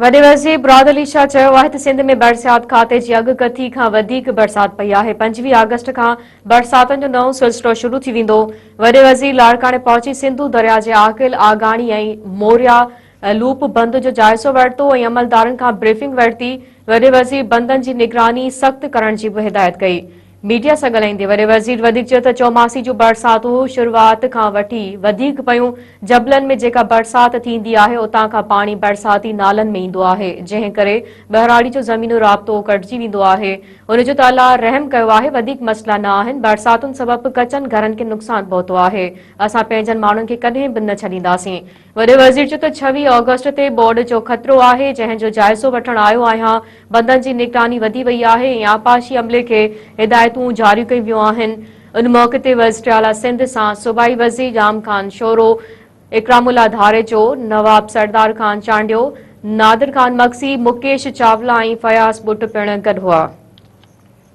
وڏي وزير مراد علي شاهه چيو آهي ته سنڌ ۾ برسات کاتي جي اڳڪٿي کان وڌيڪ برسات پئي آهي، 25 آگسٽ کان برساتن جو نئون سلسلو شروع ٿي ويندو. وڏي وزير لاڙڪاڻي پهچي سنڌو درياء جي عاقل آگاڻي ۽ موريا لوپ بند جو جائزو ورتو ۽ عملدارن کان بريفنگ ورتي. وڏي وزير بندن جي نگراني سخت ڪرڻ جي به هدايت ڪئي. ميڊيا سان ڳالهائيندي وڏي وزير وڌيڪ چيو ته چوماسي جون برساتون شروعات کان وٺي وڌيڪ پيون، جبلن ۾ جيڪا برسات ٿيندي آهي اتان کان پاڻي برساتي نالن ۾ ايندو آهي، جنهن ڪري ٻهراڙي جو زمينو رابطو ڪٽجي ويندو آهي، ان جو ته الله رحم ڪيو آهي وڌيڪ مسئلا نه آهن، برساتن سبب ڪچن گهرن کي نقصان پهتو آهي، اسان پنهنجن ماڻهن کي ڪڏهن به نه ڇڏينداسين. وڏي وزير چيو ته 26 آگسٽ تي ٻوڏ جو خطرو آهي، جنهن جو جائزو وٺڻ آيو آهيان، بندن جي نگراني وڌي وئي آهي ۽ آبپاشي عملي کي هدايتون جاري ڪيون ويون آهن. ان موقعي تي وزيراعليٰ سنڌ سان صوبائي وزير ڄام خان شورو، اڪرام الله ڌاريجو، نواب سردار خان چانڊيو، نادر خان مگسي، مڪيش چاولا ۽ فياض ٻٽ پڻ گڏ هئا.